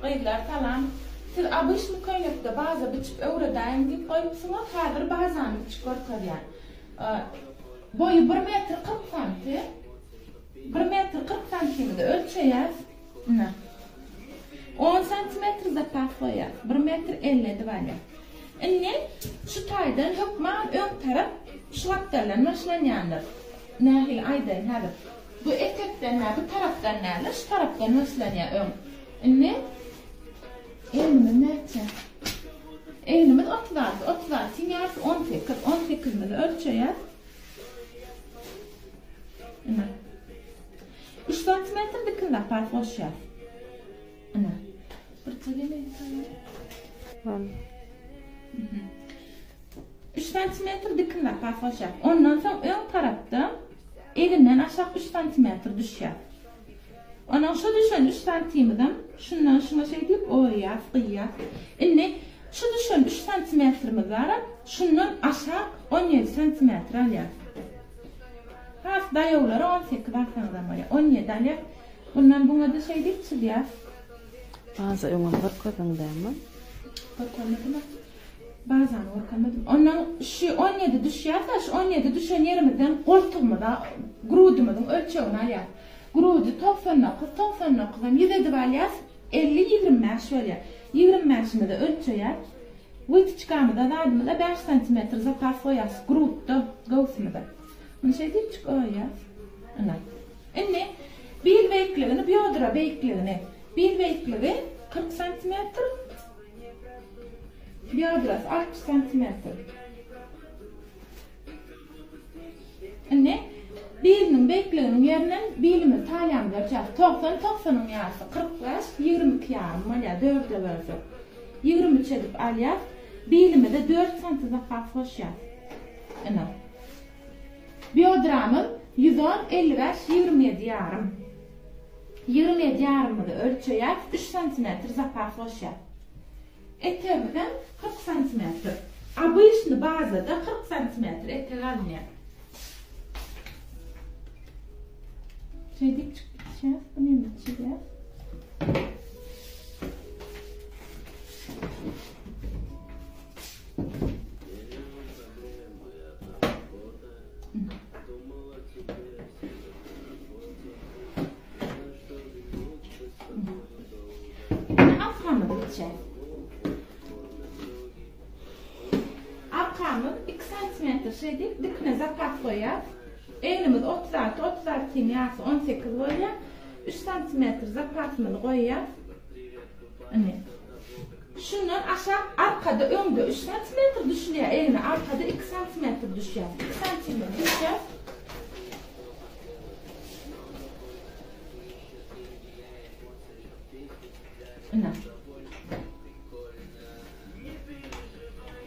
Gyzlar salam. Siz obyçny köýnekde baza biçip öwredäýiň diýip goýupsyňyz, häzir bazany biçip görkezýän. Boýy bir metr 40 santi. Bir metr 40 santimizi ölçeýäs. Ine. 10 santimetr zapas goýýas. Bir metr 50 edip alýas. Indi şu taýdan hökman öň tarap şu gapdaldan başlanýandyr. Nähili aýdaýyn häzir. Bu etekden däl, bu tarapdan däl-de, şu tarapdan başlanýar öň. Indi egnimiz näçe? Egnimiz 36, 36-yň ýarysy 18, 18-imizi ölçeýäs. Ine. 3 santimetr dikin zapas goşýas. Ine. Bir çegene taýýar. 3 santimetr dikin zapas goşýas. Ondan soň öň tarapda eginden aşak 3 santimetr düşýär. Onuň şu düşen 3 santimizem şundan şuňa şeýdip oýýas, gyýýas. Indi şu düşen 3 santimetrimiz bar, şundan aşak 17 santimetr alýas. Has daýawlary 18 alsaňyzam bolýar. 17 alýas. Bundan buňa-da şeýdip çyzýas. Baza öňem görkezdiň dämi? Görkezmedim. Bazany görkezmedim. Ondan şu 17 düşýär-de, şu 17 düşen ýerimizden goltugymyza, grudymyzyň ölçegini alýas. Grudy 99, 99-am 100 edip alýas, 50 25 bolýar. 25-imizi ölçeýäs. Wytyçkamyza zadymyza 5 santimetr zapas goýýas grudda, göwsümize. Muny şeýdip goýýas. Ine. Indi bil beýikligini, biodra beýikligini. Bil beýikligi 40 santimetr. Biodrasy 60 santimetr. Indi biliniň beýikliginiň ýerinden bilimizi taliýamyzy ölçäris. 90 90-yň ýarysy 45, 22 ýarym bolýar, dörde bölsek. 23 edip alýas. Bilimize 4 santi zapas goşýas. Ine. Biodramyz 110, 55, 27 ýarym. 27 ýarymyzy ölçeýäs, 3 santimetr zapas goşýas. Etegimizem 40 santimetr. Obyçny bazada 40 santimetr etek alynýar. Şeýdip çykyp gidýäs, bu näme çyzýas? Arkamyz biçer. Arkamyz 2 santimetr şeýdip dikine zapas goýýas. Egnimiz 36, 36-yň ýarysy 18 bolýar. 3 santimetr zapasymyzy goýýas. Ine. Şundan aşak arkada öňde 3 santimetr düşülýär, egne arkada 2 santimetr düşýär. 2 santimetr düşýär. Ine.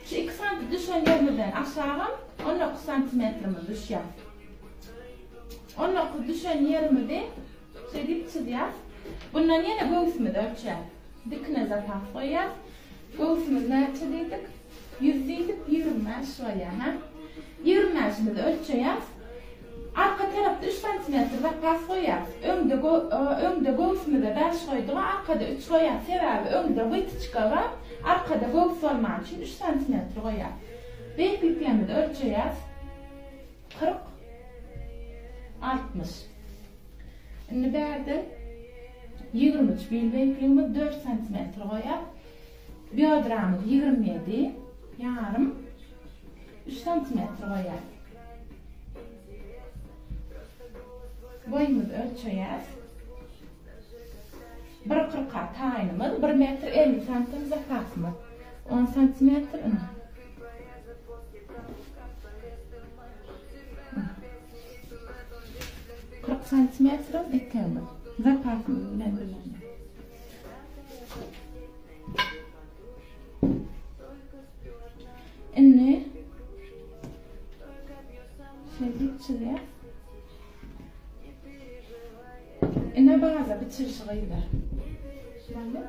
Şu 2 santim düşen ýerimizden aşagam 19 santimetrimiz düşýär. 19 düşen ýerimizi şeýdip çyzýas. Bundan ýene göwsümizi ölçýäs. Dikine zapas goýýas. Göwsümiz näçe diýdik? 100 diýdik, 25 bolýar, hä? 25-imizi ölçeýäs. Arka tarapda 3 santimetr zapas goýýas. Öňde öňde göwsümize 5 goýduk, arkada 3 goýýas. Sebäbi öňde wytyçka bar, arkada göwüs bolmany üçin 3 santimetr goýýas. Beýikliklerimizi ölçeýäs. 40 60. Indi bärde 23 bil beýikligimiz 4 santimetr goýýas. Biodramyz 27 ýarym 3 santimetr goýýas. Boýumyzy ölçeýäs. 1.40-a taýynymyz, 1 metr 50 santim zapasymyz. 10 santimetr ine. 40 santimetr etegimiz. Zapasymyz bilen bilen. Indi şeýdip çyzýas. Ine baza biçilişi gyzlar. Boldy.